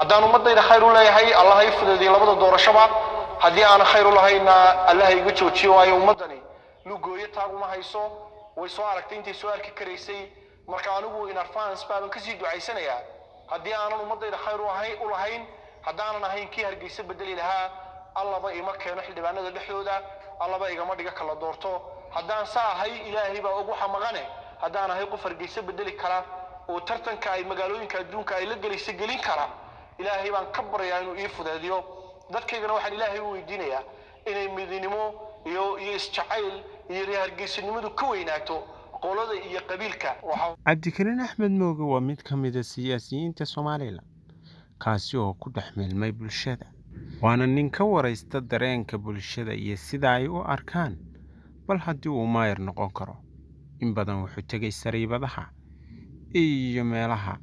Haddaan ummadayda khayr u leeyahay, Allah ha ii fududeeyo labada doorashoba. Haddii aanan khayr u lahayna, Allah ha iga joojiyo, waayo ummaddani lugooyo taaguma hayso, way soo aragtay intay soo arki karaysay. Marka anigu in advance baaban kasii ducaysanayaa haddii aanan ummadayda khayr u lahayn, haddaanan ahayn kii Hargeysa bedeli lahaa, Allaba ima keeno xildhibaanada dhexdooda, Allaba igama dhiga kala doorto. Haddaan saa ahay, Ilaahay baa og waxa maqane. Haddaan ahay qof Hargeysa bedeli kara oo tartanka ay magaalooyinka adduunka ay la gelaysa gelin kara, Ilaahay baan ka baryaa inuu ii fudeediyo. Dadkaygana waxaan Ilaahay u weydiinayaa inay midnimo iyo isjacayl iyo reer Hargeysanimadu ka weynaato qolada iyo qabiilka. Cabdikariin Axmed Mooge waa mid ka mid ah siyaasiyiinta Somalilan, kaasi oo ku dhex milmay bulshada, waana nin ka waraysta dareenka bulshada iyo sida ay u arkaan bal haddii uu maayar noqon karo. In badan wuxuu tegay sariibadaha iyo meelaha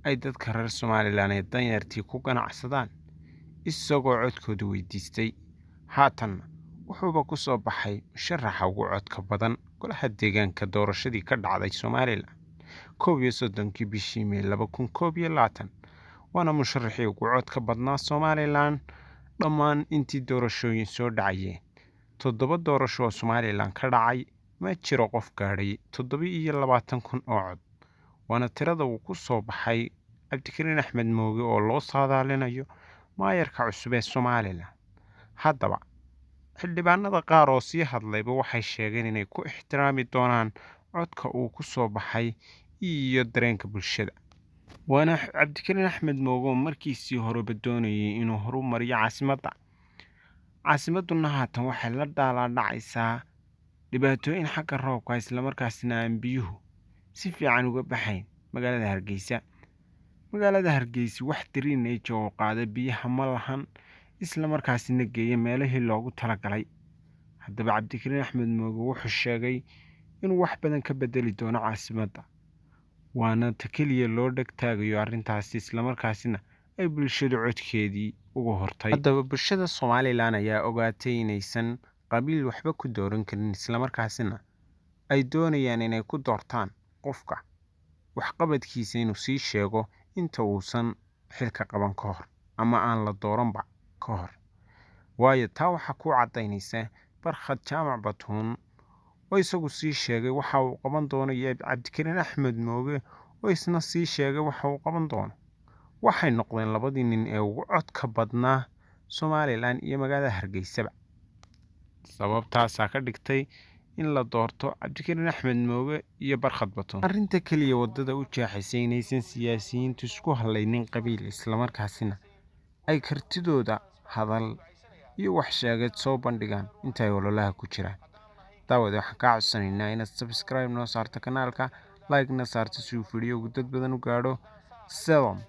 ay dadka reer Somalilan ee danyartii ku ganacsadaan, isagoo codkooda weydiistay. Haatanna wuxuuba ku soo baxay musharaxa ugu codka badan golaha deegaanka doorashadii ka dhacday Somalilan 31-kii bishii May 2021, waana musharaxii ugu codka badnaa Somalilan dhammaan intii doorashooyin soo dhacayeen. Toddoba doorasho oo Somalilan ka dhacay, ma jiro qof gaadhay 27,000 oo cod, waana tirada uu ku soo baxay Cabdikariin Axmed Mooge oo loo saadaalinayo maayarka cusub ee Somalilan. Haddaba xildhibaanada qaar oo sii hadlayba waxay sheegeen inay ku ixtiraami doonaan codka uu ku soo baxay iyo dareenka bulshada. Waana Cabdikariin Axmed Mooge oo markiisii horeba doonayay inuu horumariyo caasimadda. Caasimadduna haatan waxay la daalaa dhacaysaa dhibaatooyin xagga roobka, islamarkaasina aan biyuhu si fiican uga baxayn magaalada Hargeysa. Magaalada Hargeysa wax drainage oo qaada biyaha ma lahan, isla markaasina geeya meelihii loogu talagalay. Haddaba Cabdikariin Axmed Mooge wuxuu sheegay inuu wax badan ka bedeli doono caasimadda, waana ta keliya loo dheg taagayo arrintaasi, islamarkaasina ay bulshadu codkeedii uga hortay. Haddaba bulshada Somalilan ayaa ogaatay inaysan qabiil waxba ku dooran karin, islamarkaasina ay doonayaan inay ku doortaan qofka waxqabadkiisa inuu sii sheego inta uusan xilka qaban ka hor ama aan la dooranba ka hor. Waayo, taa waxaa ku caddaynaysa Barkhad Jaamac Batuun oo isagu sii sheegay waxa uu qaban doono, iyo Cabdikariin Axmed Mooge oo isna sii sheegay waxa uu qaban doono. Waxay noqdeen labadii nin ee ugu codka badnaa Somalilan iyo magaalada Hargeysaba. Sababtaasaa ka dhigtay in la doorto Cabdikariin Axmed Mooge iyo Barkhad Batuun. Arrinta keliya waddada u jeexaysay inaysan siyaasiyiintu isku hadlaynin qabiil, islamarkaasina ay kartidooda hadal iyo wax sheegeed soo bandhigaan inta ay ololaha ku jiraan. Daawade, waxaan kaa codsanaynaa inaad subscribe noo saarto kanaalka, like na saarto si uu fiidiyowgu dad badan u gaadho. Selam.